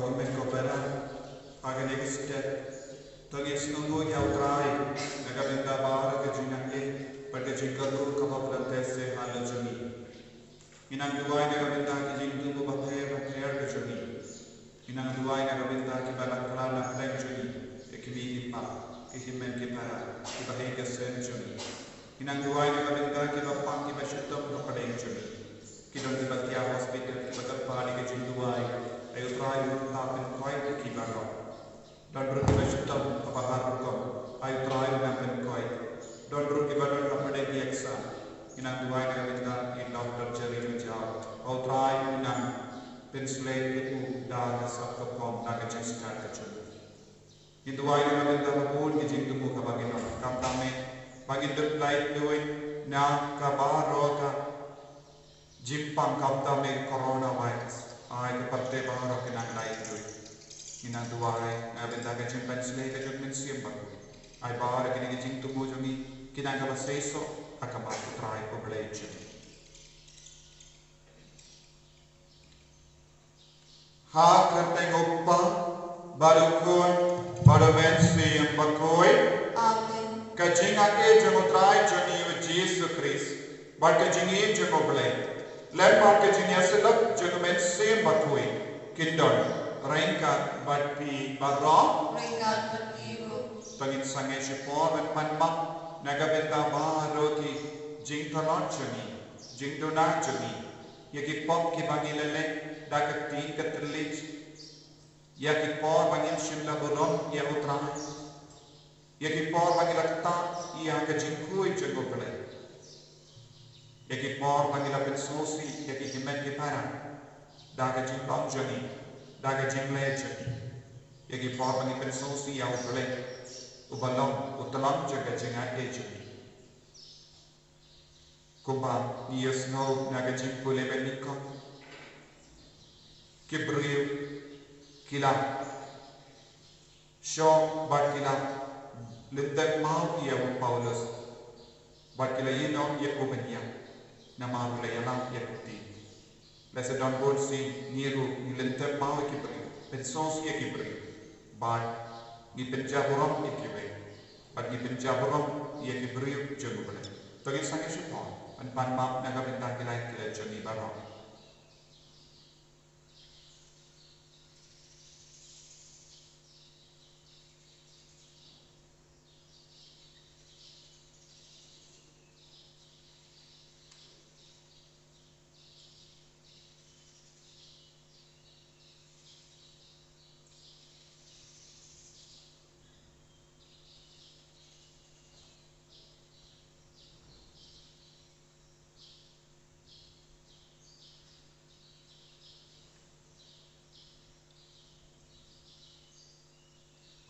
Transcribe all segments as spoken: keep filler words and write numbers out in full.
Ko hynmen ko para, ha kane ka step, to ngin sngewthuh ïa U Trai na ka bynta baroh ka jingangnud bad ka jingkyrkhu kaba u la leh sha la jong ngi. Ngi nang duwai na ka bynta ki jingthmu bapher bapher ka jong ngi. Ngi nang duwai na ka bynta kiba la khlad na pdeng jong ngi, ki kmie ki kpa, ki hynmen ki para, kiba ïeit ka seng jong ngi. Ngi nang duwai na ka bynta kiba pang kiba shitom ha pdeng jong ngi. Ki don kiba thiah hospital, kiba kyrpad ïa ka jingduwai. Ai U Trai, u nang pynkoit ïa ki baroh. Don ruh kiba shitom ha baroh rukom. Ai U Trai, u nang pynkoit. Don ruh kiba don ha pdeng ïa ka sah. Ngi nang duwai na ka bynta i Doctor Jerry Jynjar. Ai U Trai, u nang pynshlei ïa u da ka sap ka pom, da ka jingstad ka jong u. Ngi duwai na ka bynta bun ki jingthmu kaba ngi don. Khamtam eh ba ngin dup lait duwai na ka baroh ka jingpang khamtam eh coronavirus. Ai ka pyrthei baroh ka nang lait duwai. Ngi nang duwai na ka bynta ka jingpynshlei ka jong u Mynsiem Bakhuid. Ai baroh kine ki jingthmu jong ngi ki nang kaba seisoh ha khmat U Trai U Blei jong ngi. Ha ka kyrteng U Kpa, bad U Khun, bad U Mynsiem Bakhuid. Amen. Ka jingangnud jong U Trai jong ngi U Jisu Khrist, bad ka jingïeit jong U Blei, lem bad ka jingïasyllok jong U Mynsiem Bakhuid, kin don ryngkat bad phi baroh. Ryngkat bad phi ruh. To ngin sangeh shipor ban pan map na ka bynta baroh ki jingtlot jong ngi, jingduna jong ngi. Ïa ki pop kiba ngi la leh da ka kti ka thylliej. Ïa ki por ba ngim shym la burom ïa U Trai. Ïa ki por ba ngi la ktah ïa ka jingkhuid jong U Blei. Ïa ki por ba ngi la pynsngewsih ïa ki hynmen ki para da ka jinglong jong ngi, da ka jingleh jong ngi. Ïa ki por ba ngi pynsngewsih ïa U Blei, uba long u tyllong jong ka jingangnud jong ngi. Kumba ngi ïohsngew na ka jingpule ba nyngkong, ki briew ki la shong bad ki la lyntep maw ïa u Paulus, bad ki la ïehnoh ïa u ban ïap, namar u la ïalam ïa ka ktien. Lehse don bun sien ngi ruh ngi lyntep maw ïa ki briew, pynsngewsih ïa ki briew, bad ngi pynjah burom ïa kiwei, bad ngi pynjah burom ïa ki briew jong U Blei. To ngin sangeh shipor ban pan map na ka bynta ki lait ki lait jong ngi baroh.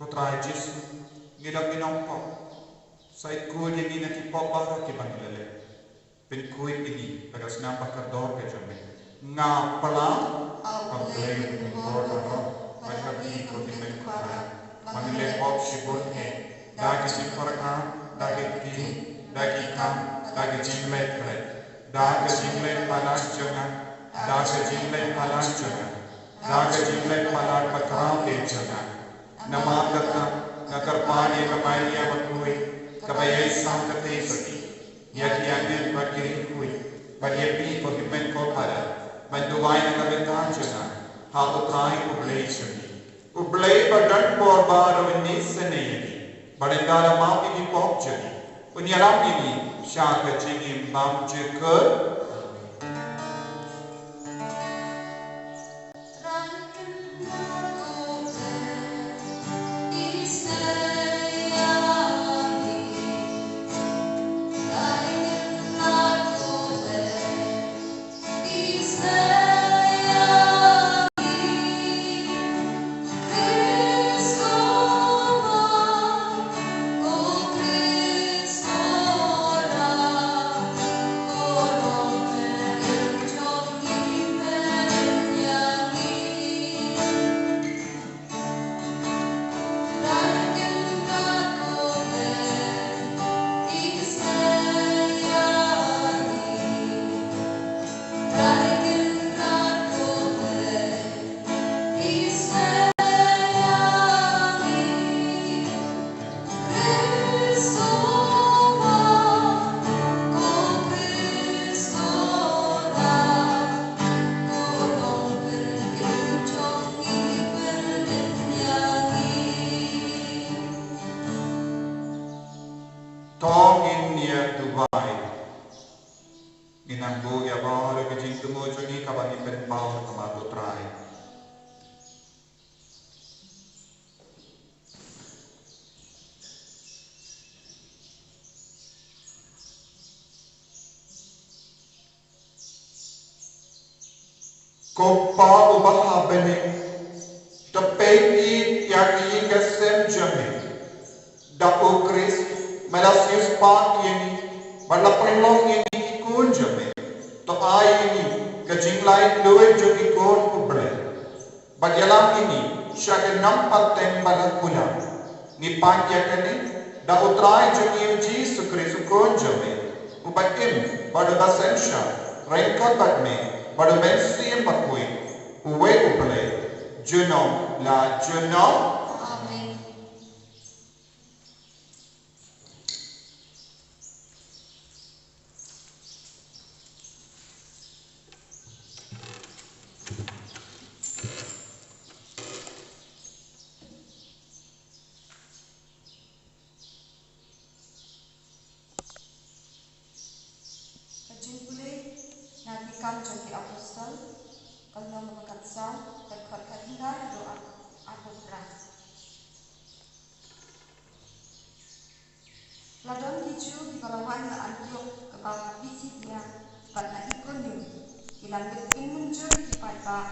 Ko Trai Jisu, ngi long ki nongpop. Sa ïakhuid ïa ngi na ki pop baroh kiba ngi la leh. Pynkhuid ïa ngi da ka snam ba kordor ka jong me. Nga pla ha U Blei U Kynrad baroh, bad ha phi ko Hynmen Khraw, ba ngi leh pop shibun eh, da ka jingpyrkhat, da ka ktien, da ki kam, da ka jingleh khleh, da ka jingleh palat jong nga, da ka jingleh palat jong nga, da ka jingleh palat bakhraw eh jong nga. Namar kata nga kyrpad ïa ka Maria bakhuid, kaba ïai sam katei sati, ïa ki angel bad ki riewkhuid, bad ïa phi ko Hynmen ko Para, ban duwai na ka bynta jong nga ha U Trai U Blei jong ngi. U Blei ba don bor baroh un ïashem ïa ngi, bad un da la map ïa ki pop jong ngi, un ïalam ïa ngi sha ka jingim bymjukut. Pynpaw ha khmat U Trai. Ko Pa uba ha bneng, to peit ïa ka ïing ka sem jong me. Da U Khrist me la siewspah ïa ngi, bad la pynlong ïa ngi ki khun jong me. To ai ïa ngi ka jinglaitluid jong ki khun U Blei. Bad ïalam ïa ngi sha ka nongpateng bad la kulam. Ngi pan ïa kane da U Trai jong ngi U Jisu Khrist U Khun jong me, uba im bad uba synshar ryngkat bad me bad U Mynsiem Bakhuid, uwei U Blei, junom la junom. Amen. Ka jingpule na Ki Kam jong ki Apostol, ka lynnong kaba khatsaw, ka dkhot khatkhyndai haduh arphew phra. La don ki Jiw kiba la wan na Antiok kaba ha Pisidia bad na Ikonium, ki la leit pynmynjur ïa ki paidbah.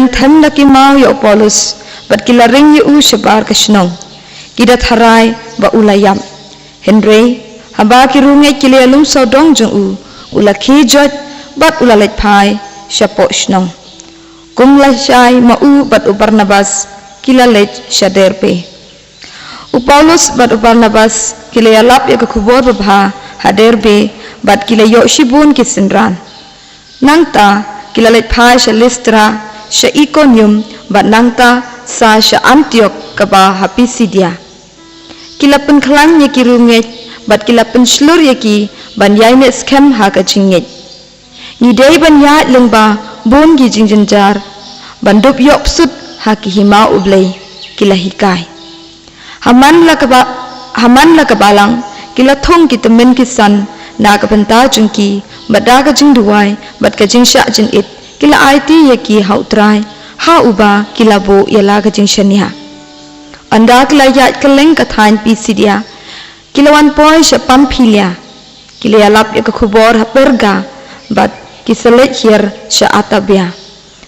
Kynthem da ki maw ïa u Paulus, bad ki la ring ïa u shabar ka shnong, ki da tharai ba u la ïap. Hynrei haba ki riewngeit ki la ïalum sawdong jong u, u la khie joit bad u la leit phai shapoh shnong. Kum lashai ma u bad u Barnabas ki la leit sha Derbe. U Paulus bad u Barnabas ki la ïalap ïa ka khubor babha ha Derbe bad ki la ïoh shibun ki synran. Nangta ki la leit phai sha Listra, sha Ikonium, bad nangta sa sha Antiok kaba ha Pisidia. Ki la pynkhlaiñ ïa ki riewngeit bad ki la pynshlur ïa ki ban ïaineh skhem ha ka jingngeit. Ngi dei ban ïaid lyngba bun ki jingjynjar ban dup ïoh psut ha ki hima U Blei, ki la hikai. Ha man la ka ba-, ha man la ka balang ki la thung ki tymmen ki san na ka bynta jong ki, bad da ka jingduwai bad ka jingshah jingit ki la aiti ïa ki ha U Trai, ha uba ki la buh ïa la ka jingshaniah. Ynda ki la ïaid kylleng ka thaiñ Pisidia, ki la wan poi sha Pamphilia. Ki la ïalap ïa ka khubor ha Perga, bad ki sa leit hiar sha Atabia.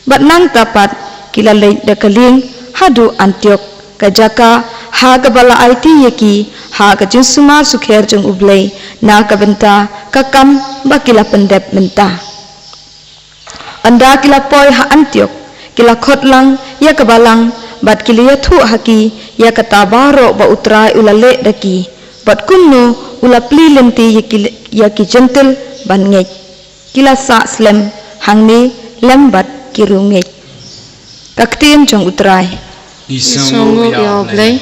Bad nangta pat ki la leit da ka lieng haduh Antiok, ka jaka ha kaba la aiti ïa ki ha ka jingsumar sukher jong U Blei na ka bynta ka kam ba ki la pyndep mynta. Ynda ki la poi ha Antiok, ki la khot lang ïa ka balang, bad ki la ïathuh ha ki ïa kata baroh ba U Trai u la leh da ki, bad kumno u la plie lynti ïa ki, ïa ki Jentil ban ngeit. Ki la sah slem hangne lem bad ki riewngeit. Ka ktien jong U Trai. Ngi sngewnguh ïa U Blei.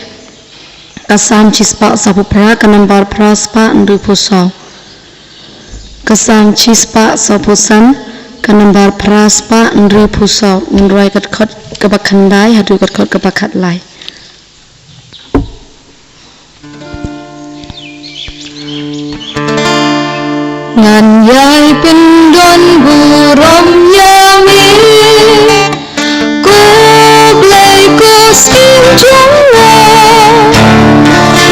Ka Salm shispah sawphew phra, ka nambar phra spah hynriewphew saw. Ka Salm shispah sawphew san, ka nambar phra spah hynriewphew saw. Ngan rwai ka dkhot kaba khyndai haduh ka dkhot kaba khatlai. Ngan ïai pyndonburom ïa me, ko Blei ko Syiem jong nga.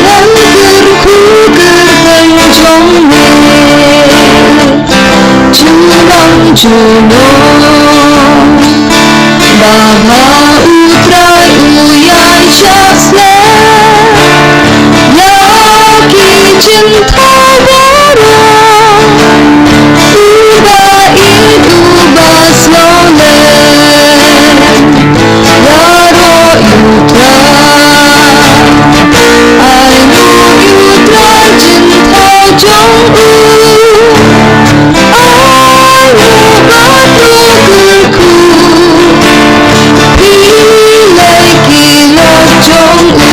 Ngan kyrkhu kyrteng jong me junom junom. Ba ha U Trai u ïaishah slem ïa ki jingthaw baroh. Uba ïeit uba sngewlem, ïaroh ïa U Trai. Ai nguh ïa U Trai jingthaw jong u. Ai nguh bad to kyrkhu. Phi leh ki lok jong u.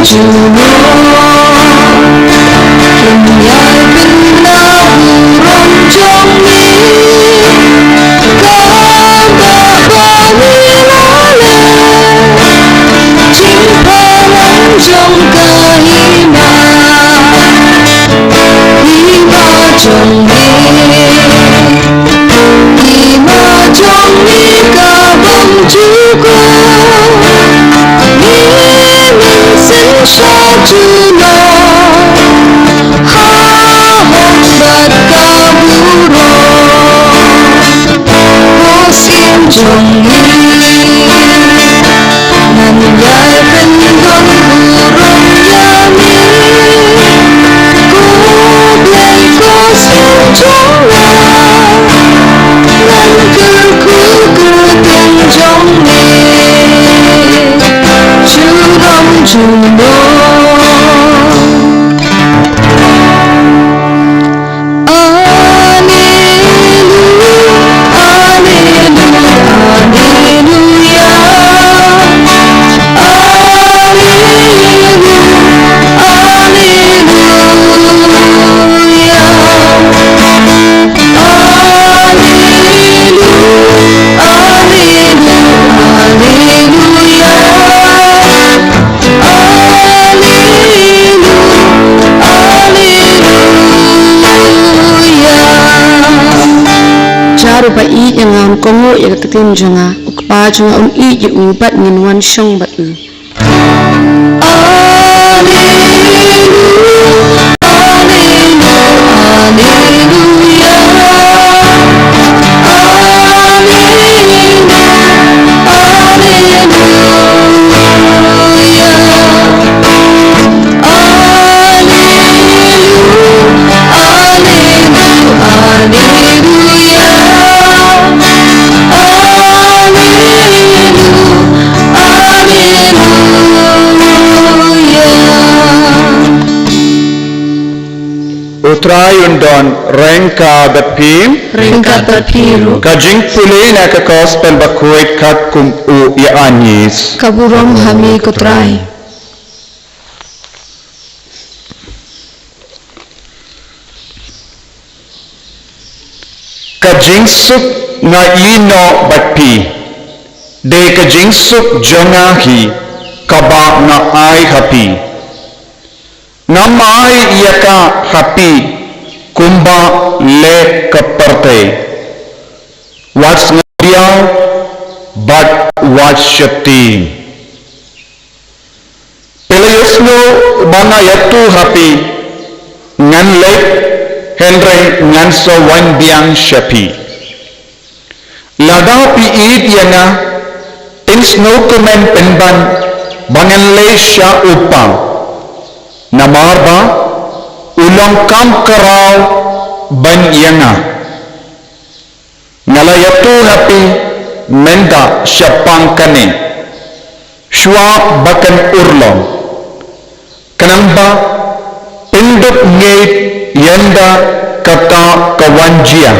Juno, kin ïai pynda burom jong ngi, kaba ba ngi la leh, jingpynlong jong ka hima, hima jong ngi. Hima jong ngi ka bym ju kut, ngi mynsiem sha Juno, ha hok bad ka burom, ko siem jong ngi. Ngan ïai pyndonkam burom ïa me, ko Blei ko Syiem jong nga. Ngan kyrkhu kyrteng jong me, junom junom. Alleluia, alleluia, alleluia. Alleluia, alleluia. Alleluia, alleluia, alleluia. Alleluia, alleluia. Jar uba ïeit ïa nga un kohnguh ïa ka ktien jong nga, u kpa jong nga un ïeit ïa u bad ngin wan shong bad u. Alleluia, alleluia, alleluia. Alleluia, alleluia, alleluia, alleluia. Alleluia, alleluia. U Trai un don ryngkat bad phi. Ryngkat bad phi ruh. Ka jingpule na ka Gospel bakhuid katkum u Ïoannis. Ka burom ha me ko Trai. Ka jingsuk nga ïehnoh bad phi, dei ka jingsuk jong nga hi kaba nga ai ha phi. Ngam ai ïa ka ha phi kumba leh ka pyrthei. Wat sngewdiaw bad wat sheptieng. Phi la ïohsngew ba nga ïathuh ha phi, ngan leit, hynrei ngan sa wan biang sha phi. Lada phi ïeit ïa nga, pynsngewkmen pynban ba ngan leit sha u Kpa. Namar ba u long kam khraw ban ïa nga. Nga la ïathuh ha phi mynta shaphang kane, shuwa ba kan urlong. Khnang ba pyndup ngeit ïa nda kata ka wan jia.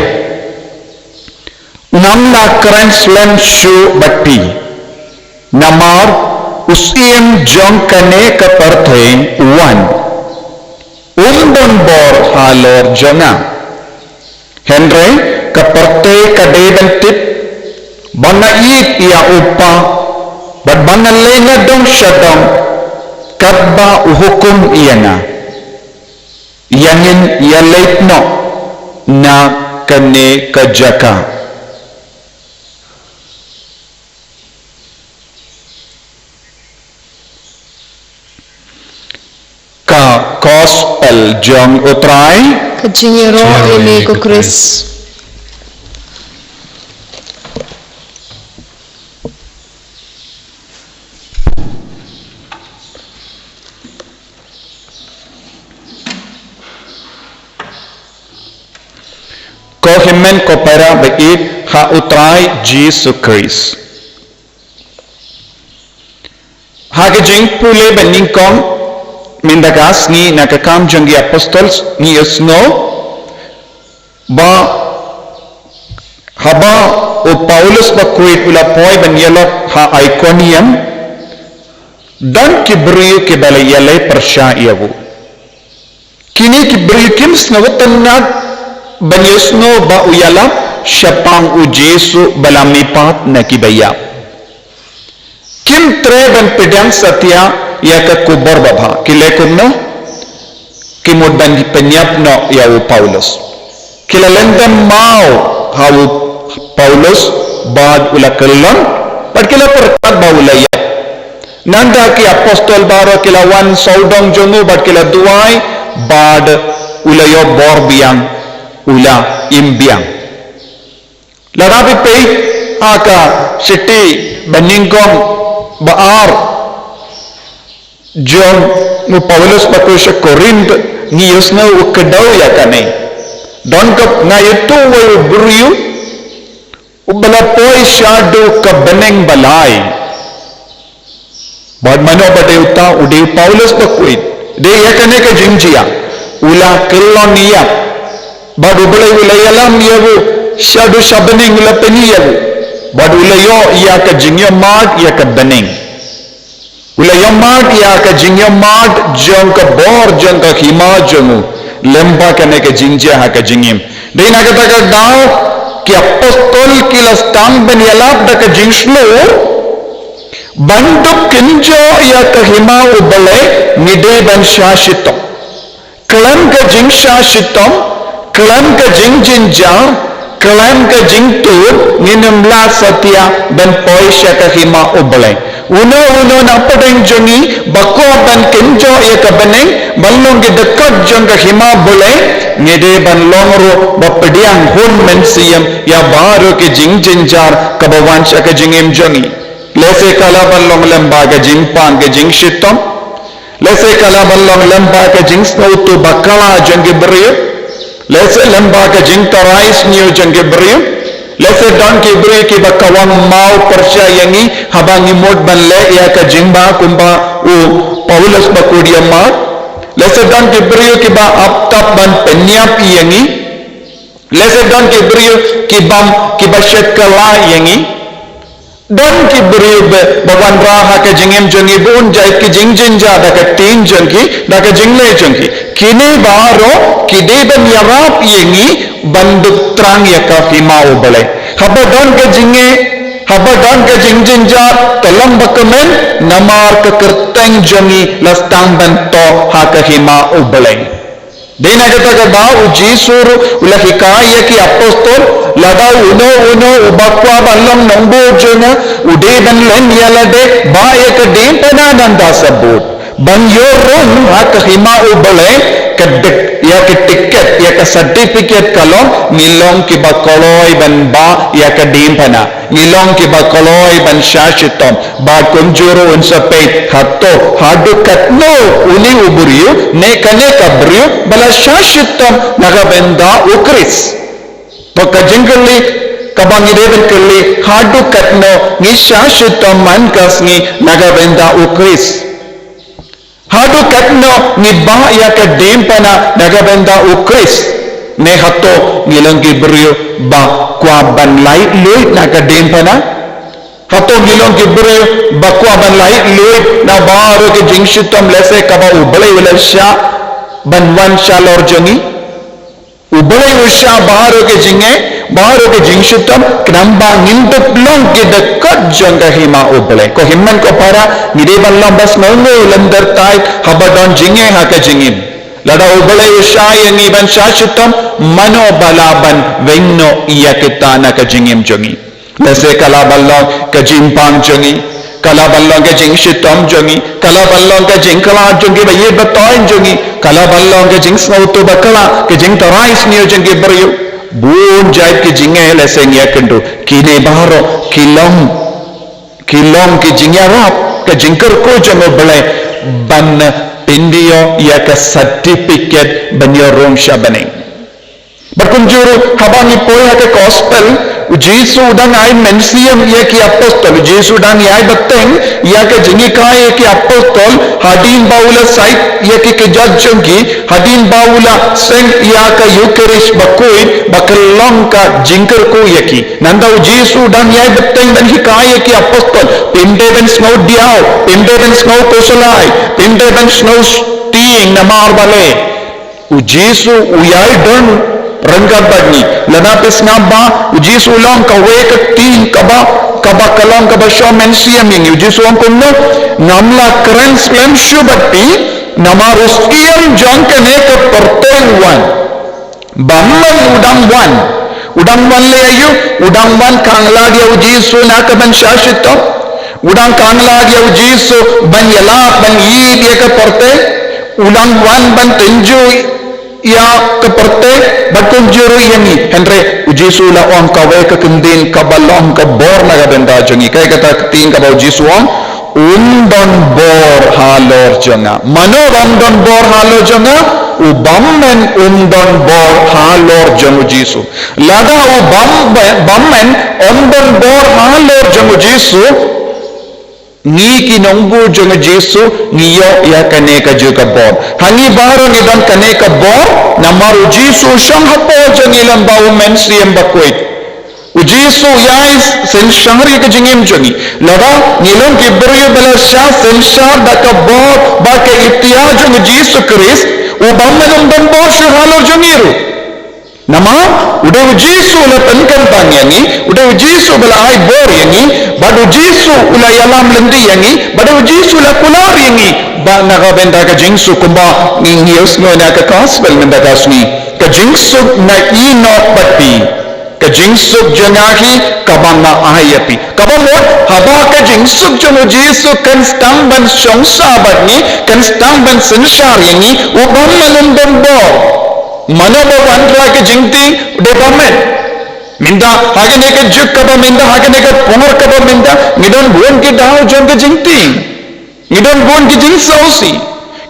Ngam lah kren slem shuh bad phi. Namar u syiem jong kane ka pyrthei u wan. Um don bor halor jong nga. Hynrei ka pyrthei ka dei ban tip ba nga ïeit ïa u Kpa, bad ba nga leit na dong sha dong, katba u hukum ïa nga. Ïa ngin ïaleit noh na kane ka jaka. Ka Gospel jong u Trai. Ka jingïaroh ïa me ko Khrist. Ko hynmen ko para ba ïeit ha u Trai Jisu Khrist. Ha ka jingpule ba nyngkong mynta ka sngi na ka Kam jong ki Apostol ngi ïohsngew ba haba u Paulus bakhuid u la poi ban ïalap ha Ikonium, Don ki briew kiba la ïaleh pyrshah ïa u. Kine ki briew kim sngewtynnad ban ïohsngew ba u ïalap shaphang u Jisu ba la mihpat na kiba ïap. Kim treh ban pdiang satia ïa ka khubor babha. Ki leh kumno? Ki mut ban pynïap noh ïa u Paulus. Ki la lyndem maw ha u Paulus bad u la kyllon, bad ki la pyrkhat ba u la ïap. Nangta ki apostol baroh ki la wan sawdong jong u bad ki la duwai, bad u la ïoh bor biang, u la im biang. Lada phi peit ha ka shithi banyngkong ba ar jong u Paulus bakhuid sha Korinth, ngi ïohsngew u kdew ïa kane. Don ka, nga ïathuh uwei u briew uba la poi shaduh ka bneng ba lai. Bad mano ba dei uta? U dei u Paulus bakhuid. Dei ïa kane ka jingjia u la kyllon ïap. Bad U Blei u la ïalam ïa u shaduh sha bneng, u la pyni ïa u. Bad u la ïoh ïa ka jingïohmad ïa ka bneng. U la ïohmad ïa ka jingïohmad jong ka bor jong ka hima jong u lyngba kane ka jingjia ha ka jingim. Dei na kata ka daw ki apostol ki la sdang ban ïalap da ka jingshlur ban dup kynjoh ïa ka hima U Blei. Ngi dei ban shah shitom. Khlem ka jingshah shitom, khlem ka jingjynjar, khlem ka jingtuid, ngin ym lah satia ban poi sha ka hima U Blei. Uno uno na pdeng jong ngi ba kwah ban kynjoh ïa ka bneng, ban long ki dkhot jong ka hima U Blei, ngi dei ban long ruh ba pdiang hun mynsiem ïa baroh ki jingjynjar kaba wan sha ka jingim jong ngi. Lehse ka lah ban long lyngba ka jingpang ka jingshitom. Lehse ka lah ban long lyngba ka jingsngewthuh bakla jong ki briew. Lehse lyngba ka jingtharai sniew jong ki briew. Lehse don ki briew kiba kawang maw pyrshah ïa ngi haba ngi mut ban leh ïa ka jingbha kumba u Paulus bakhuid u ïohmad. Lehse don ki briew kiba ap tap ban pynïap ïa ngi. Lehse don ki briew kibym, kiba shet kylla ïa ngi. Don ki briew ba, ba wanrah ha ka jingim jong ngi bun jait ki jingjynjar da ka ktien jong ki, da ka jingleh jong ki. Kine baroh ki dei ban ïarap ïa ngi ban dup thrang ïa ka hima U Blei. Haba don ka jingeh, haba don ka jingjynjar, to long ba kmen, namar ka kyrteng jong ngi la sdang ban thoh ha ka hima U Blei. Dei na kata ka daw u Jisu ruh u la hikai ïa ki apostol, lada uno uno uba kwah ban long nongbuh jong nga, u dei ban len ïa lade, bah ïa ka diengphna nangta sabut. Ban ïoh rung ha ka hima U Blei, ka dik, ïa ka tiket, ïa ka certificate ka long, ngi long kiba kloi ban bah ïa ka diengphna. Ngi long kiba kloi ban shah shitom, bad kumjuh ruh un sa peit, hato, haduh katno une u briew, ne kane ka briew, ba la shah shitom na ka bynta u Khrist. To ka jingkylli kaba ngi dei ban kylli, haduh katno ngi shah shitom man ka sngi na ka bynta u Khrist. Haduh katno ngi bah ïa ka diengphna na ka bynta u Khrist? Ne hato ngi long ki briew ba kwah ban lait luid na ka diengphna? Hato ngi long ki briew ba kwah ban lait luid na baroh ki jingshitom lehse kaba U Blei u la shah ban wan shalor jong ngi? U Blei u shah baroh ki jingeh, baroh ki jingshitom, khnang ba ngin dup long ki dkhot jong ka hima U Blei. Ko hynmen ko para, ngi dei ban long ba sngewnguh lynter tai haba don jingeh ha ka jingim. Lada U Blei u shah ïa ngi ban shah shitom, mano ba lah ban weng noh ïa kita na ka jingim jong ngi. Lehse ka lah ban long ka jingpang jong ngi, ka lah ban long ka jingshitom jong ngi, ka lah ban long ka jingkhlad jong ki ba ïeit ba thoiñ jong ngi, ka lah ban long ka jingsngewthuh bakla, ka jingtharai sniew jong ki briew. Bun jait ki jingeh lehse ngi ïakynduh. Kine baroh ki long, ki long ki jingïarap, ka jingkyrkhu jong U Blei ban pynïoh ïa ka certificate ban ïoh rung sha bneng. Bad kumjuh ruh haba ngi poi ha ka gospel, U Jisu u dang ai mynsiem ïa ki apostol, u Jisu u dang ai bteng ïa ka jinghikai ïa ki apostol, hadien ba u la sait ïa ki kjat jong ki, hadien ba u la seng ïa ka Eucharist bakhuid, ba ka long ka jingkyrkhu ïa ki. Nangta u Jisu u dang ai bteng ban hikai ïa ki apostol, phim dei ban sngew diaw, phim dei ban sngew khuslai, phim dei ban sngew tieng namar balei. U Jisu u ïai don ryngkat bad ngi. Lada phi sngap ba u Jisu u long kawei ka ktien kaba, kaba ka long kaba shong mynsiem ïa ngi. U Jisu u ong kumno, ngam lah kren slem shuh bad phi, namar u Syiem jong kane ka pyrthei u wan. Bymman u dang wan. U dang wan leh aïu? U dang wan khanglad ïa u Jisu na ka ban shah shitom. U dang khanglad ïa u Jisu ban ïalap, ban ïeit ïa ka pyrthei. U dang wan ban tynjuh ïa ka pyrthei, bad kumjuh ruh ïa ngi. Hynrei u Jisu u la ong kawei ka kyntien kaba long ka bor na ka bynta jong ngi. Kaei kata ka ktien kaba u Jisu u ong? Um don bor halor jong nga. Mano ba um don bor halor jong nga? U bymman um don bor halor jong u Jisu. Lada u bym-, bymman um don bor halor jong u Jisu, ngi ki nongbud jong u Jisu ngi ïoh ïa kane kajuh ka bor. Ha ngi baroh ngi don kane ka bor, namar u Jisu u shong hapoh jong ngi lyngba u Mynsiem Bakhuid. U Jisu u ïai synshar ïa ka jingim jong ngi. Lada ngi long ki briew ba la shah synshar da ka bor bad ka itiar jong u Jisu Khrist, u bymman um don bor shuh halor jong ngi ruh. Namar u dei u Jisu u la pynkyntang ïa ngi, u dei u Jisu ba la ai bor ïa ngi, bad u Jisu u la ïalam lynti ïa ngi, bad u Jisu u la kular ïa ngi. Bad na ka bynta ka jingsuk, kumba ngi ïohsngew na ka gospel mynta ka sngi, ka jingsuk nga ïehnoh bad phi. Ka jingsuk jong nga hi kaba nga ai ïa phi. Kaba mut, haba ka jingsuk jong u Jisu kan sdang ban shong sha bad ngi, kan sdang ban synshar ïa ngi, u bymman um don bor. Mano ba wanrah ka jingtieng, u dei bymman. Mynta ha kane ka juk kaba mynta, ha kane ka por kaba mynta, ngi don bun ki daw jong ka jingtieng. Ngi don bun ki jingsngewsih.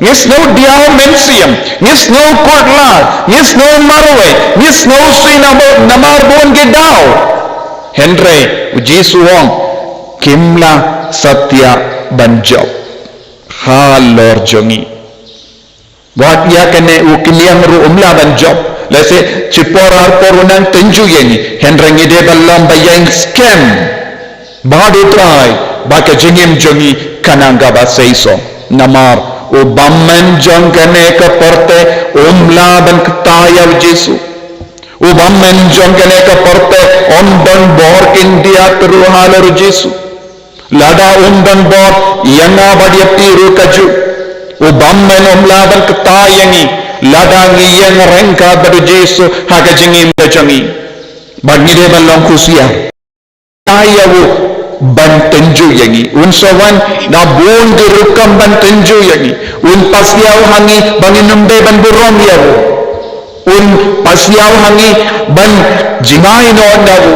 Ngi sngew diaw mynsiem. Ngi sngew kut lad. Ngi sngew marwei. Ngi sngew sih namar, namar bun ki daw. Hynrei u Jisu u ong, kim lah satia ban jop halor jong ngi. Wat ïa kane u kñiang ruh um lah ban jop. Lehse shipor arpor u nang tynjuh ïa ngi. Hynrei ngi dei ban long ba ïeng skhem bad u Trai, ba ka jingim jong ngi kan nang kaba seisoh. Namar u bymman jong kane ka pyrthei um lah ban kta ïa u Jisu. U bymman jong kane ka pyrthei um don bor khyndiat ruh halor u Jisu. Lada um don bor ïa nga bad ïa phi ruh kajuh, u bymman um lah ban kta ïa ngi lada ngi ïeng ryngkat bad u Jisu ha ka jingim ka jong ngi. Bad ngi dei ban long khusiar. Ai ïa u ban tynjuh ïa ngi. Un sa wan na bun ki rukom ban tynjuh ïa ngi. Un pasiaw ha ngi ba ngin ym dei ban burom ïa u. Un pasiaw ha ngi ban jngai noh na u.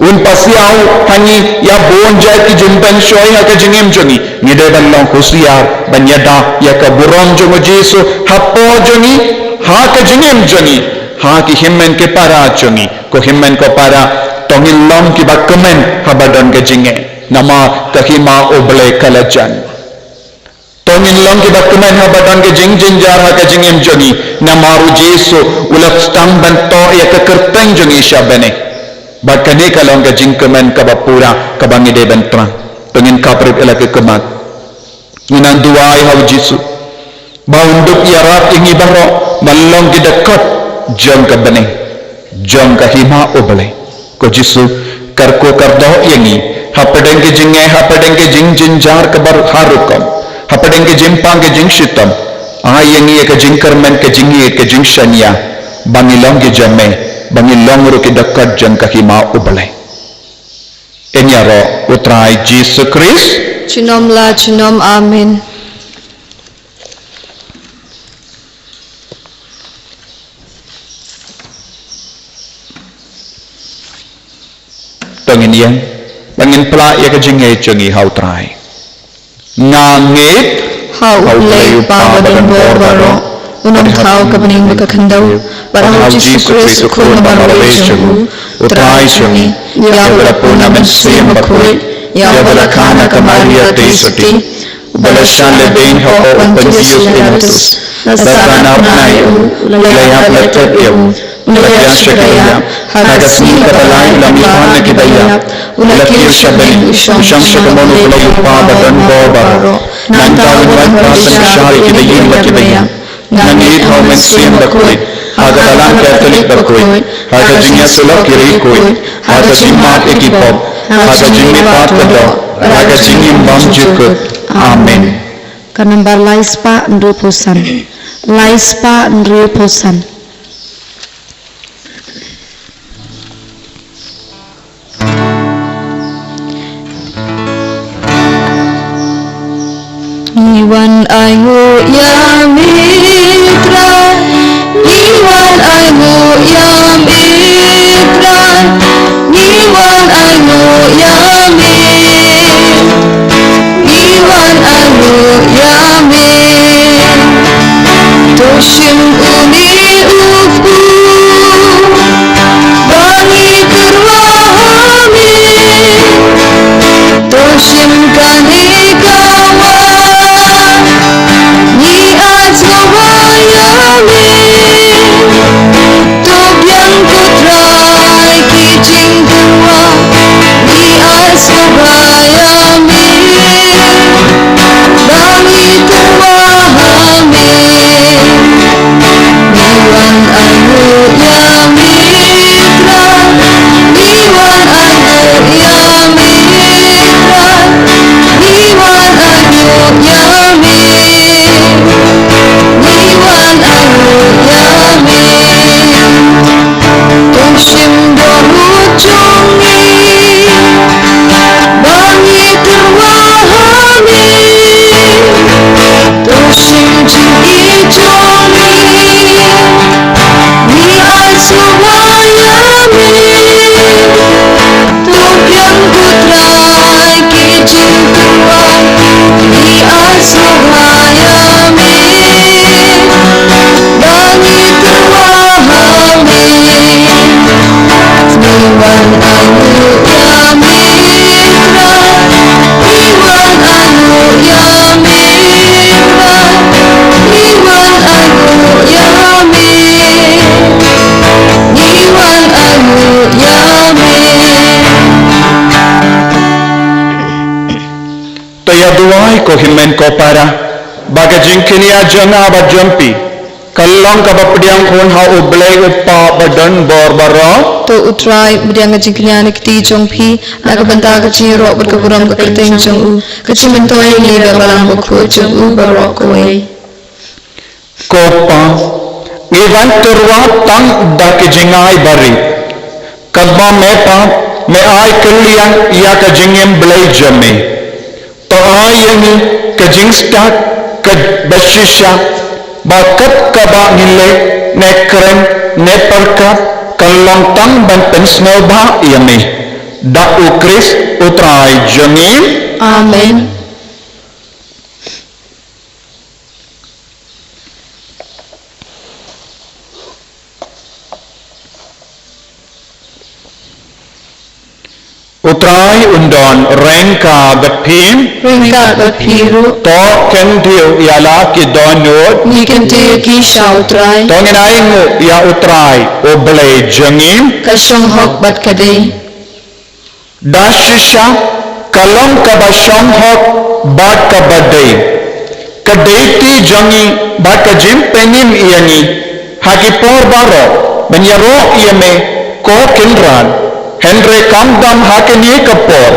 Un pasiaw ha ngi ïa bun jait ki jingpynshoi ha ka jingim jong ngi. Ngi dei ban long husiar ban ïada ïa ka burom jong u Jisu hapoh jong ngi, ha ka jingim jong ngi, ha ki hynmen ki para jong ngi. Ko hynmen ko para, to ngin long kiba kmen haba don ka jingeh. Namar ka hima U Blei ka la jan. To ngin long kiba kmen haba don ka jingjynjar ha ka jingim jong ngi. Namar u Jisu u la sdang ban toh ïa ka kyrteng jong ngi sha bneng. Bad kane ka long ka jingkmen kaba pura kaba ngi dei ban thrang. To ngin khapbrip ïa la ka khmat. Ngi nang duwai ha u Jisu ba un dup ïarap ïa ngi baroh ban long ki dkhot jong ka bneng, jong ka hima U Blei. Ko Jisu, kyrkhu kyrdoh ïa ngi hapdeng ka jingeh, hapdeng ka jingjynjar kaba har rukom, hapdeng ka jingpang ka jingshitom. Ai ïa ngi ïa ka jingkyrmen, ka jingïeit, ka jingshaniah, ba ngi long ki jong me, ba ngi long ruh ki dkhot jong ka hima U Blei. Yn ïaroh u Trai Jisu Khrist. Junom la junom, amen. To ngin ïeng, ba ngin pynlah ïa ka jingngeit jong ngi ha u Trai. Nga ngeit ha U Blei u Kpa badonbor baroh, U Nongthaw ka bneng bad ka khyndew, bad ha u Jisu Khrist u Khun ba marwei jong u, u Trai jong ngi, ïa uba la pun na Mynsiem Bakhuid, ïa uba la kha na ka Maria Theisotti, uba la shah lehbeiñ hapoh u Pontius Pilatus, la sahnarphna ïa u, la ïap la thep ïa u, u la ïaid sha kaba ïap, ha ka sngi kaba lai u la mihpat na kiba ïap, u la kiew sha bneng, u shong sha kamon U Blei U Kpa ba don bor baroh. Nangta un wan ban synshar ïa kiba ïeng bad kiba ïap. Ngan ïeit ha u Mynsiem Bakhuid, ha ka Balang Katholik bakhuid, ha ka jingïasyllok ïa ki riewkhuid, ha ka jingmap ïa ki pop, ha ka jingmihpat ka doh, ha ka jingim bymjukut. Amen. Ka nombar lai spah hynriewphew san. Lai spah hynriewphew san. Ngi wan ainguh ïa me Trai, ngi wan ainguh ïa me Trai, ngi wan ainguh ïa me, ngi wan ainguh ïa me. To shim une u kpu ba ngi tyrwa ha me. To shim kane ka wah, ngi ai sngewbha ïa me. To biang ko Trai ki jingtyrwa, ngi ai sngewbha ïa me. Ba ngi tyrwa ha me. Ngi wan ainguh ïa me Trai. Ngi wan ainguh ïa me Trai. Ngi wan ainguh ïa me. Ngi wan ainguh ïa me. To shim dohnud jong ngi ba ngi tyrwa ha me. To shim jingïeit jong ngi, ngi ai sngewbha ïa me. To biang ko Trai ki jingtyrwa, ngi ai sngewbha ïa me. Ba ngi tyrwa ha me. Ngi wan ainguh ïa me Trai. Ngi wan ainguh ïa me Trai. Ngi wan ainguh ïa me. Ngi wan ainguh ïa me. To ïa duwai ko hynmen ko para, ba ka jingkñia jong nga bad jong phi, ka long kaba pdiang khun ha U Blei U Kpa ba don bor baroh. To U Trai un pdiang ka jingkñia na ka kti jong phi, na ka bynta ka jingïaroh bad ka burom ka kyrteng jong u, ka jingmyntoi ïa ngi bad Balang Bakhuid jong u baroh kawei. Ko Kpa, ngi wan tyrwa tang da ka jingai barit. Katba me Kpa, me ai kylliang ïa ka jingim Blei jong me. To ai ïa ngi ka jingstad kaba shisha, ba kat kaba ngi leh ne kren ne pyrkhat, kan long tang ban pynsngewbha ïa me. Da U Khrist U Trai jong ngi. Amen. U Trai un don ryngkat bad phi. Ryngkat bad phi ruh. To kyntiew ïa la ki dohnud. Ngi kyntiew ïa ki sha U Trai. To ngin ainguh ïa U Trai U Blei jong ngi. Ka shong hok bad ka dei. Da shisha ka long kaba shong hok bad kaba dei. Ka dei kti jong ngi bad ka jingpynim ïa ngi ha ki por baroh ban ïaroh ïa me ko Kynrad. Hynrei kam dam ha kane ka por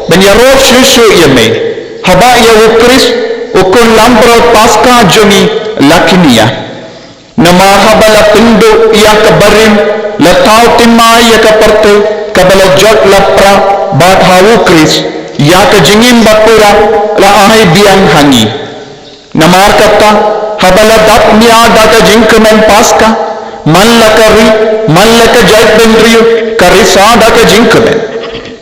ban ïaroh shuh shuh ïa me, haba ïa U Khrist u khun langbrot Paskha jong ngi la kñia. Namar haba la pynduh ïa ka barim, la thaw thymmai ïa ka pyrthei kaba la jot lapra, bad ha U Khrist ïa ka jingim bapura la ai biang ha ngi. Namar kata, haba la dap nia da ka jingkmen Paskha, man la ka ri, man la ka jaitbynriew ka risa da ka jingkmen.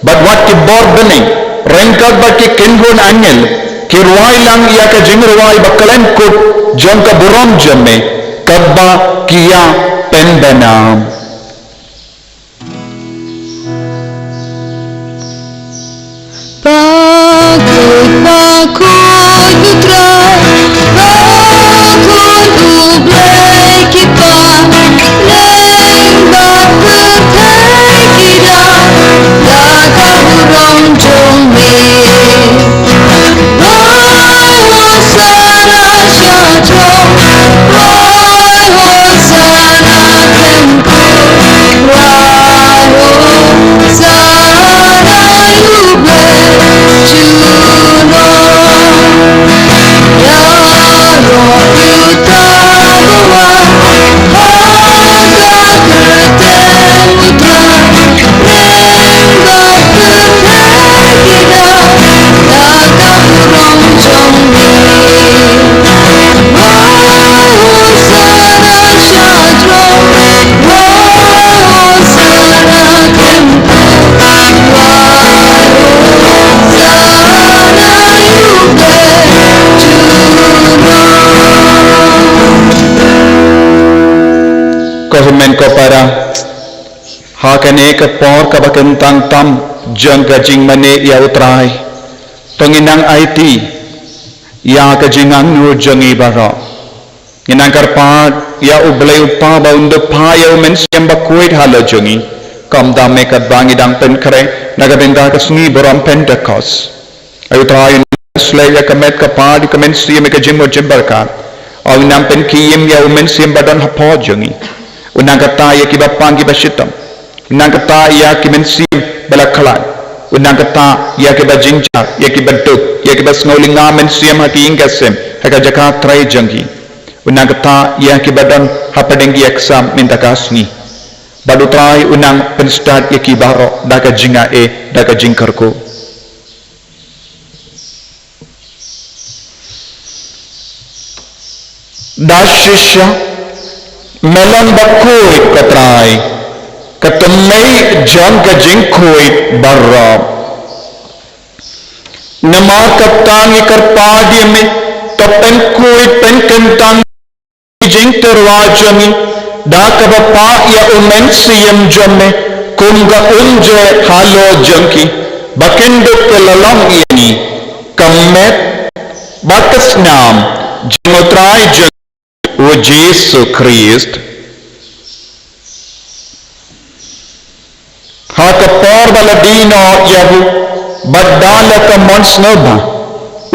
Bad wat ki bor bneng ryngkat bad ki kynhun angel ki rwai lang ïa ka jingrwai ba khlem kut jong ka burom jong me, kaba ki ïa pynbna. Bakhuid, bakhuid U Trai, bakhuid U Blei ki para, lyngba pyrthei ki da, da ka burom jong me. Wai Hosana sha jrong, wai Hosana khlem khuid, wai Hosana U Blei junom. Ïaroh uta uba wan ha ka kyrteng U Trai, lyngba pyrthei ki da, da ka burom jong me. Wai Hosana sha jrong, wai Hosana khlem khuid, wai Hosana U Blei junom. Ko hynmen ko para, ha kane ka por kaba kyntang tam jong ka jingmane ïa U Trai, to ngin nang aiti ïa ka jingangnud jong ngi baroh. Ngin nang kyrpad ïa U Blei U Kpa ba un da phah ïa U Mynsiem Bakhuid halor jong ngi, kumta me katba ngi dang pynkhreh na ka bynta ka sngi burom Pentekost. Ai U Trai, un nang khuslai ïa ka met ka phad ka mynsiem ïa ka jingmut jingpyrkhat. Ai U nang pynkhie im ïa U Mynsiem ba don hapoh jong ngi. Un nang kata ïa kiba pang kiba shitom. Un nang kata ïa ki mynsiem ba la khlaiñ. Un nang kata ïa kiba jynjar, ïa kiba duk, ïa kiba sngew lynga mynsiem ha ki ïing ki sem, ha ka jaka trei jong ki. Un nang kata ïa kiba don hapdeng ki exam mynta ka sngi. Bad U Trai un nang pynstad ïa ki baroh da ka jingaiei, da ka jingkyrkhu. Da shisha me long bakhuid, ko Trai, ka tmei jong ka jingkhuid baroh. Namar kata ngi kyrpad ïa me, to pynkhuid pynkyntang jingtyrwa jong ngi da kaba phah ïa U Mynsiem jong me kum ka umjer halor jong ki, ba kin duk ki la long ïa ngi ka met bad ka snam jong U Trai jong ngi U Jisu Khrist. Ha ka por ba la die noh ïa u, bad da la ka mon sngewbha,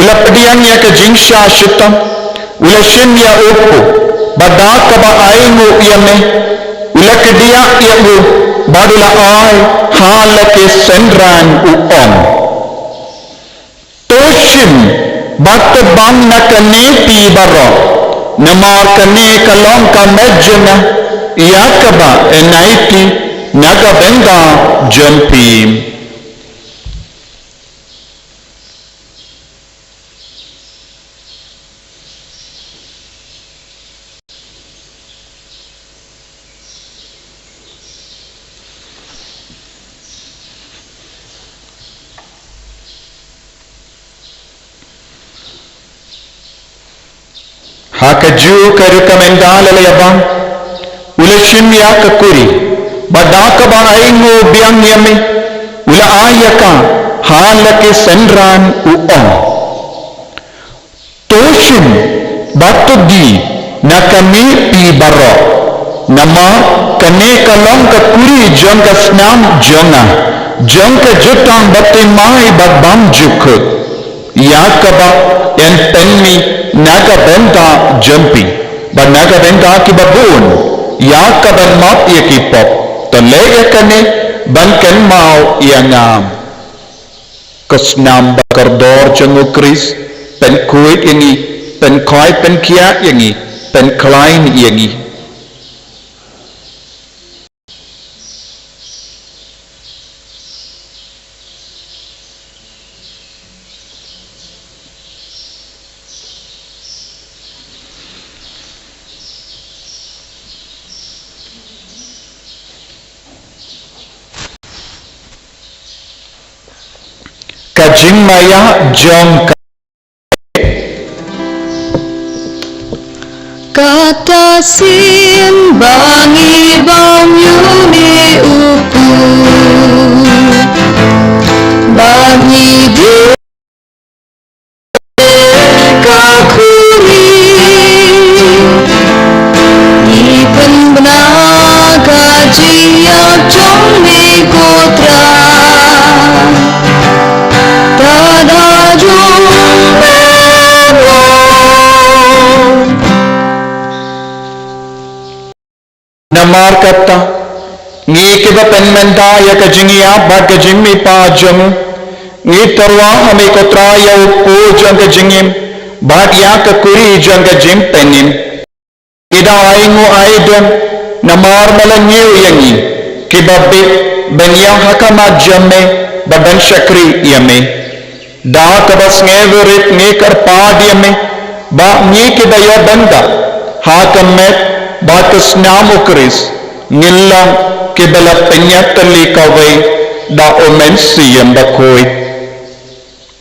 u la pdiang ïa ka jingshah shitom, u la shim ïa u kpu, bad da kaba ainguh ïa me, u la kdiah ïa u, bad u la ai ha la ki synran, u ong: To shim bad to bam na kane phi baroh, namar kane ka long ka met jong nga, ïa kaba yn aiti na ka bynta jong phi. Ha kajuh ka rukom ynda la ïa bam, u la shim ïa ka kuri, bad da kaba ainguh biang ïa me, u la ai ïa ka ha la ki synran, u ong: To shim bad to die na kane phi baroh, namar kane ka long ka kuri jong ka snam jong nga, jong ka jutang bathymmai bad bymjukut, ïa kaba yn pynmih na ka bynta jong phi bad na ka bynta kiba bun, ïa kaban map ïa ki pop. To leh ïa kane ban kynmaw ïa nga. Ka snam ba kordor jong U Khrist, pynkhuid ïa ngi, pynkhoi pynkhiah ïa ngi, pynkhlaiñ ïa ngi. Ka jingmaïa jong ka. Kata sien ba ngi bam ïa une u kpu, ba ngi dei ka khuri, ngi pynbna ka jingïap jong me ko Trai. Tada jong me. Namar kata, ngi kiba pynmynta ïa ka jingïap bad ka jingmihpat jong u, ngi tyrwa ha me ko Trai ïa u kpu jong ka jingim bad ïa ka khuri jong ka jingpynim. Ngi da ainguh aidem namar me la ñiew ïa ngi kiba bit ban ïeng ha khmat jong me bad ban shakri ïa me. Da kaba sngewrit ngi kyrpad ïa me ba ngi kiba ïoh bynta ha ka met bad ka snam u Khrist, ngin long kiba la pynïatylli kawei da u Mynsiem Bakhuid.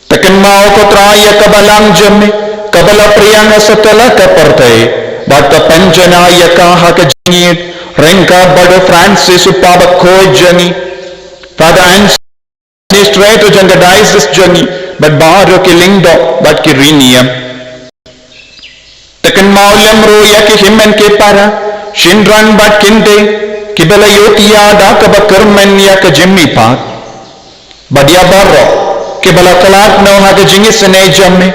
Te kynmaw ko Trai ïa ka balang jong me kaba la pdiang ha satlak ka pyrthei bad ka pynjanai ïa ka ha ka jingïeit ryngkat bad u Francis u kpa bakhuid jong ngi, Father Anselm, administrator jong ka diocese jong ngi, bad baroh ki lyngdoh bad ki riewniam. Te kynmaw lem ruh ïa ki hynmen ki para, shynrang bad kynthei kiba la ïohi ïa da kaba kyrmen ïa ka jingmihpat. Bad ïa baroh kiba la khlad noh ha ka jingisynei jong me,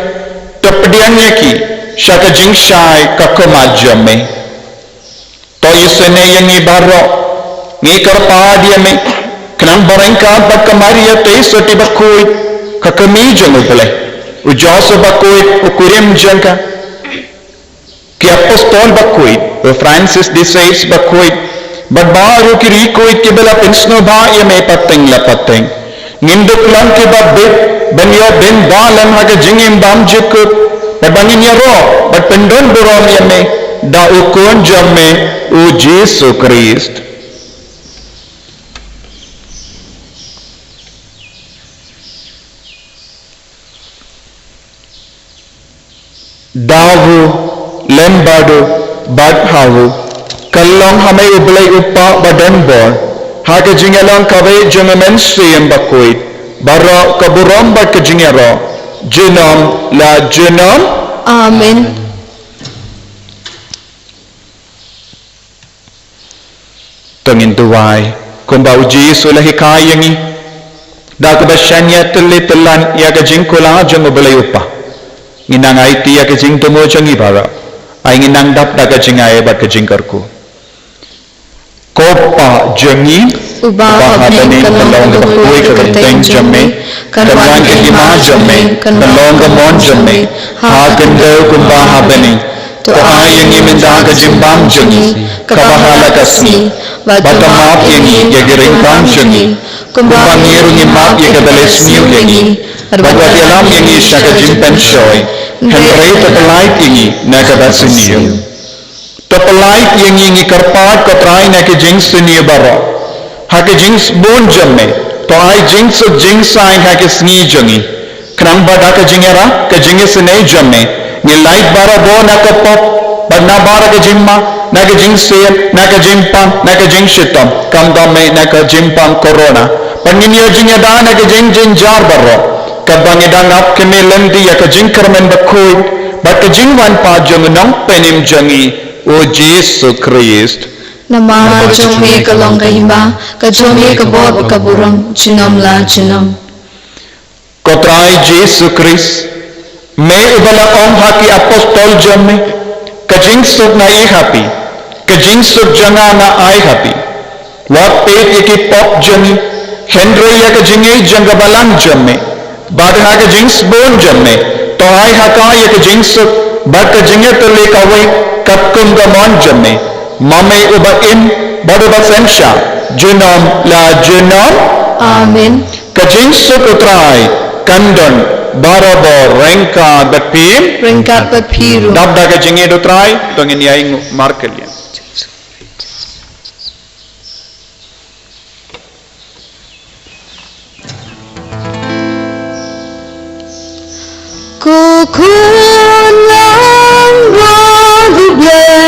to pdiang ïa ki sha ka jingshai ka khmat jong me. To isynei ïa ngi baroh, ngi kyrpad ïa me, khnang ba ryngkat bad ka Maria Theisotti bakhuid, ka kmie jong U Blei, u Joseph bakhuid u kurim jong ka, ki apostol bakhuid, u Francis de Sales bakhuid, bad baroh ki riewkhuid kiba la pynsngewbha ïa me pateng la pateng, ngin dup lang kiba bit ban ïoh bynta lang ha ka jingim bymjukut, bad ba ngin ïaroh bad pyndon burom ïa me da u Khun jong me u Jisu Khrist. Da u, lem bad u, bad ha u, ka long ha me U Blei U Kpa ba don bor, ha ka jingïalang kawei jong U Mynsiem Bakhuid, baroh ka burom bad ka jingïaroh, junom la junom. Amen. To ngin duwai kumba U Jisu u la hikai ïa ngi, da kaba shaniah tylli tyllan ïa ka jingkular jong U Blei U Kpa, ngin nang aiti ïa ka jingthmu jong ngi baroh. Ai ngin nang dap da ka jingai bad ka jingkyrkhu. Ko Kpa jong ngi uba ha bneng, ka long kaba khuid ka kyrteng jong me, kan wan ka hima jong me, kan long ka mon jong me ha ka khyndew kumba ha bneng. To ai ïa ngi mynta ka jingbam jong ngi kaba ha la ka sngi, bad to map ïa ngi ïa ki ryngkang jong ngi, kumba ngi ruh ngi map ïa kiba la sniew ïa ngi, bad wat ïalam ïa ngi sha ka jingpynshoi, hynrei to pyllait ïa ngi na kaba sniew. To pyllait ïa ngi, ngi kyrpad ko Trai, na ki jingsniew baroh, ha ka jingsbun jong me, to ai jingsuk jingsaiñ ha ki sngi jong ngi, khnang ba da ka jingïarap ka jingisynei jong me, ngin lait barabor na ka pop, bad na baroh ka jingma, na ka jingsiat, na ka jingpang, na ka jingshitom, khamtam eh na ka jingpang corona, bad ngin ïoh jingïada na ka jingjynjar baroh, katba ngi dang ap kmie lynti ïa ka jingkyrmen bakhuid bad ka jingwan pat jong U Nongpynim jong ngi, U Jisu Khrist. Namar ka jong me ka long ka hima, ka jong me ka bor bad ka burom, junom la junom. Ko Trai Jisu Khrist, me uba la ong ha ki apostol jong me, ka jingsuk nga ai ha phi, ka jingsuk jong nga nga ai ha phi. Wat peit ïa ki pop jong ngi, hynrei ïa ka jingngeit jong ka balang jong me, bad ha ka jingsbun jong me, to ai ha ka ïa ka jingsuk bad ka jingïatylli kawei katkum ka mon jong me, ma me uba im bad uba synshar, junom la junom. Amen. Ka jingsuk U Trai kan don barabor ryngkat bad phi. Ryngkat bad phi ruh. Dap da ka jingïeit U Trai, to ngin ïainguh markylliang. Ko Khun Langbrot U Blei.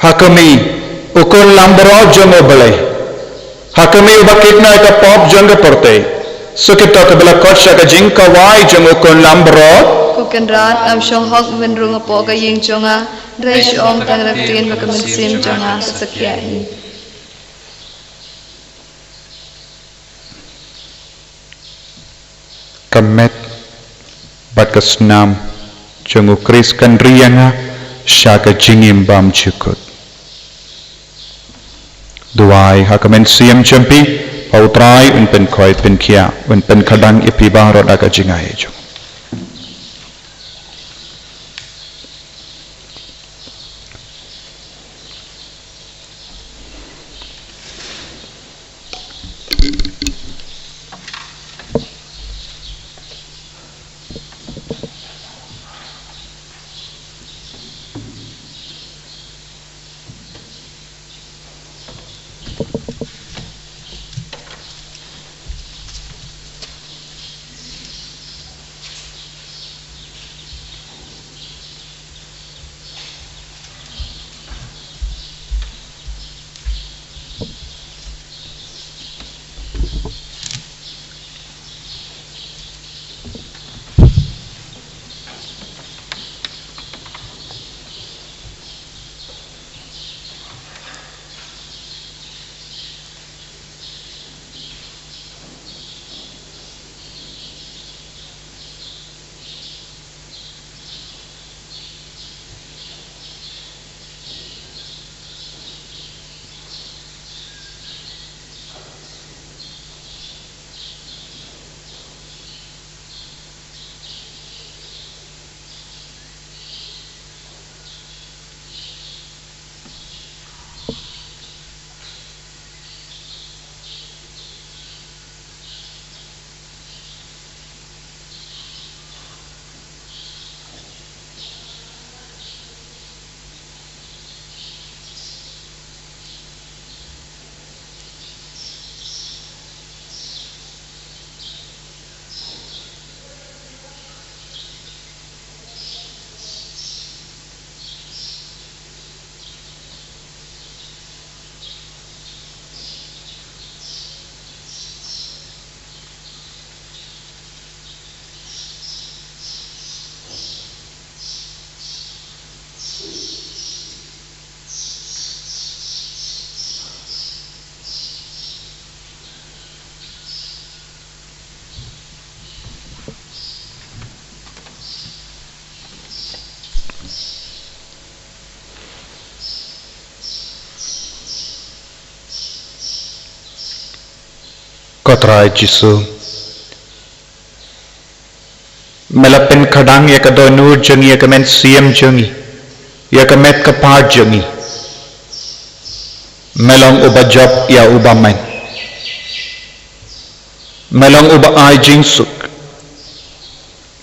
Ha ka mih u Khun Lambaroh jong U Blei. Ha ka mih uba kit noh ïa ka pop jong ka pyrthei. Sa kito kiba la khot sha ka jingkawai jong u Khun Lambaroh. Ko Kynrad, ym shong hok ban rung hapoh ka ïing jong nga, hynrei shu ong tang da ka ktien bad ka mynsiem jong nga ka sa khiah hi. Ka met bad ka snam jong U Khrist kan ri ïa nga sha ka jingim bymjukut. Duwai ha ka mynsiem jong phi, ba U Trai un pynkhoi pynkhiah, un pynkhadang ïa phi baroh da ka jingai jong Ko Trai Jisu, me la pynkhadang ïa ka dohnud jong ngi, ïa ka mynsiem jong ngi, ïa ka met ka phad jong ngi. Me long uba jop ïa u bymman. Me long uba ai jingsuk.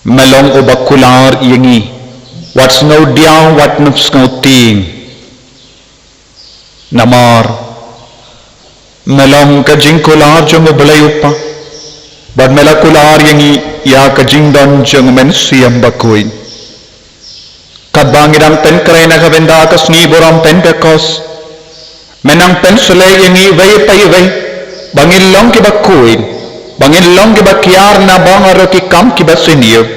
Me long uba kular ïa ngi, wat sngewdiaw, wat sngewtieng. Namar me long ka jingkular jong U Blei U Kpa, bad me la kular ïa ngi ïa ka jingdon jong U Mynsiem Bakhuid. Katba ngi dang pynkhreh na ka bynta ka sngi burom Pentekost, me nang pynsleh ïa ngi iwei pa iwei ba ngin long kiba khuid, ba ngin long kiba kiar na bang baroh ki kam kiba sniew,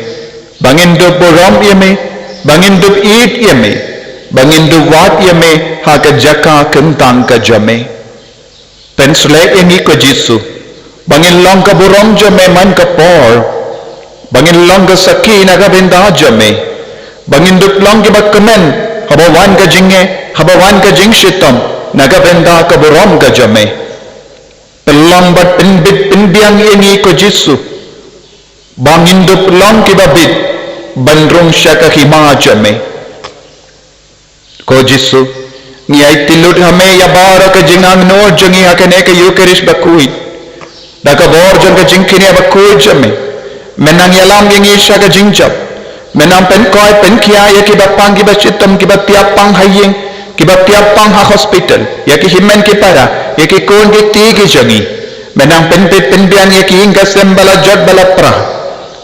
ba ngin dup burom ïa me, ba ngin dup ïeit ïa me, ba ngin duwai ïa me ha ka jaka kyntang ka jong me. Pynshlei ïa ngi ko Jisu, ba ngin long ka burom jong me man ka por, ba ngin long ka sakhi na ka bynta jong me, ba ngin dup long kiba kmen haba wan ka jingeh, haba wan ka jingshitom, na ka bynta ka burom ka jong me. Pynlong bad pynbit pynbiang ïa ngi ko Jisu, ba ngin dup long kiba bit ban rung sha ka hima jong me. Ko Jisu, ngi aiti lut ha me ïa baroh ka jingangnud jong ngi ha kane ka Eucharist bakhuid. Da ka bor jong ka jingkñia bakhuid jong me, me nang ïalam ïa ngi sha ka jingjop. Me nang pynkhuid pynkhia ïa kiba pang kiba shitom, kiba tiap pang ha ïing, kiba tiap pang ha hospital, ïa ki hynmen ki para, ïa ki khun ki kti ki jong ngi. Me nang pynbit pynbiang ïa ki ïing ka sem ba la jot ba la pra.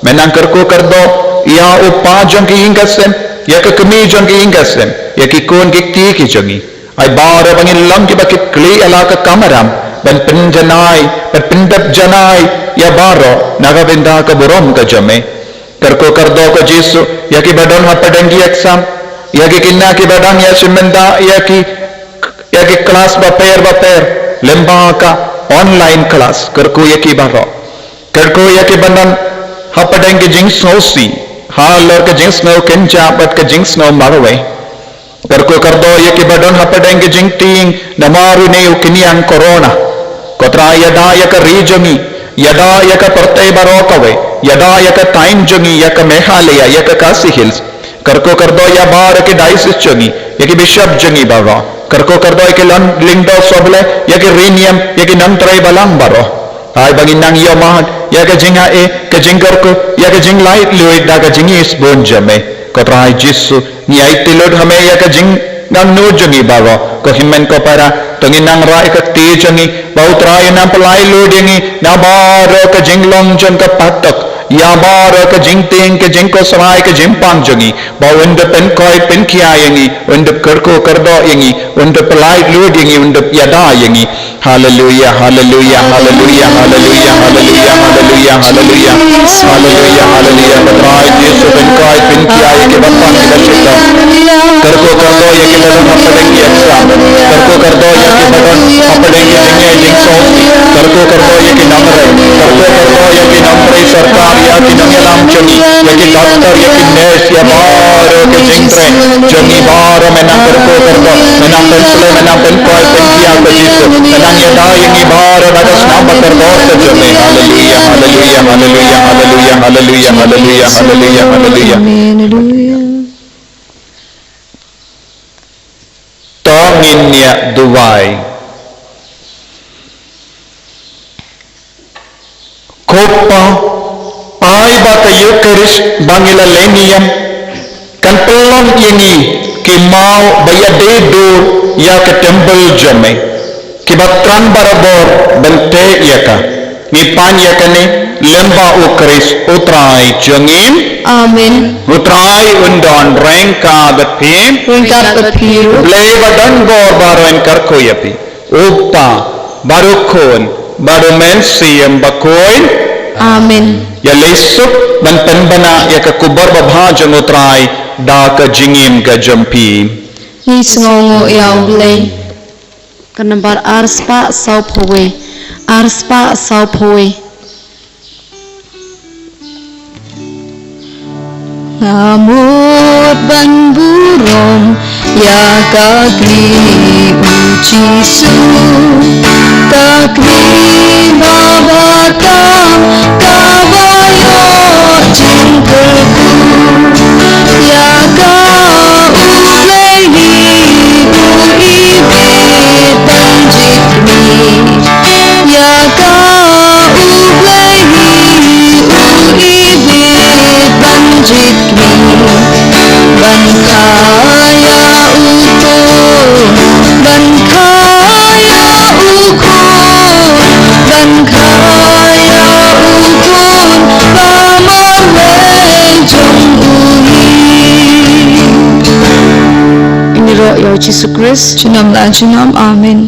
Me nang kyrkhu kyrdoh ïa u kpa jong ki ïing ka sem, ïa ka kmie jong ki ïing ka sem, ïa ki khun ki kti ki jong ngi. Ai baroh ba ngin long kiba kit khlieh ïa la ka kamram ban pynjanai, ban pyndep janai ïa baroh na ka bynta ka burom ka jong me. Kyrkhu kyrdoh ko Jisu ïa kiba don hapdeng ki exam, ïa ki khynnah kiba dang ïashim bynta ïa ki, ïa ki klas bapher bapher lyngba ka online klas. Kyrkhu ïa ki baroh. Kyrkhu ïa kiba don hapdeng ka jingsngewsih halor ka jingsngew kynjah bad ka jingsngew marwei. Kyrkhu kyrdoh ïa kiba don hapdeng ka jingtieng namar une u khñiang corona. Ko Trai, ïada ïa ka ri jong ngi, ïada ïa ka pyrthei baroh kawei, ïada ïa ka thaiñ jong ngi, ïa ka Meghalaya, ïa ka Khasi Hills. Kyrkhu kyrdoh ïa baroh ki diocese jong ngi, ïa ki bishop jong ngi baroh. Kyrkhu kyrdoh ïa ki lyngdoh sohblei, ïa ki riewniam, ïa ki nongtrei balang baroh. Ai ba ngin nang ïohmad ïa ka jinghaei, ka jingkyrkhu, ïa ka jinglaitluid da ka jingisbun jong me. Ko Trai Jisu, ngi aiti lut ha me ïa ka jingangnud jong ngi baroh. Ko hynmen ko para, to ngin nang rah ïa ka kti jong ngi, ba u Trai un nang pynlaitluid ïa ngi na baroh ka jinglong jong ka patok, ïa baroh ka jingtieng, ka jingkhuslai, ka jingpang jong ngi, ba un da pynkhuid pynkhia ïa ngi, un da kyrkhu kyrdoh ïa ngi, un da pynlaitluid ïa ngi, un da ïada ïa ngi. Haleluya, haleluya, haleluya, haleluya, haleluya, haleluya, haleluya. Haleluya, haleluya. Ko Trai Jisu, pynkhuid pynkhia ïa kiba pang kiba shitom. Kyrkhu kyrdoh ïa kiba don hapdeng ki exam. Kyrkhu kyrdoh ïa kiba don hapdeng ki jingeh jingsngewsih. Kyrkhu kyrdoh ïa ki nongrep. Kyrkhu kyrdoh ïa ki nongtrei sorkar, ïa ki nongïalam jong ngi, ïa ki doktor, ïa ki nurse, ïa baroh ki jingtrei jong ngi baroh, me nang kyrkhu kyrdoh, me nang pynshlei, me nang pynkhuid pynkhia ko Jisu, me nang ïada ïa ngi baroh na ka snam ba kordor ka jong me. Haleluya, haleluya, haleluya, haleluya, haleluya, haleluya, haleluya, haleluya. Amen, haleluya. To ngin ïa duwai. Ko Pa, ai ba ka Eucharist ba ngi la leh niam kan pynlong ïa ngi ki maw ba ïadei dur ïa ka templ jong me, kiba thrang barabor ban teh ïa ka. Ngi pan ïa kane lyngba U Khrist U Trai jong ngi. Amen. U Trai un don ryngkat bad phi. Ryngkat bad phi ruh. Blei ba don bor baroh un kyrkhu ïa phi, U Kpa, bad U Khun, bad U Mynsiem Bakhuid. Amen. Ïaleh suk ban pynbna ïa ka khubor babha jong U Trai da ka jingim ka jong phi. Ngi sngewnguh ïa U Blei. Ka nambar arspah sawphew wei. Arspah sawphew wei. Nga mut ban burom ïa ka kmie U Jisu, ka kmie ba bha tam kaba ïoh jingkyrkhu. Ïa ka U Blei hi u ibit ban jied kmie. Ïa ka U Blei hi u ibit ban jied kmie. Ban kha ïa U Khun, ban kha ïa U Khun, ban kha ïa U Khun ba marwei jong U hi. Ngi ïaroh ïa U Jisu Khrist junom la junom. Amen.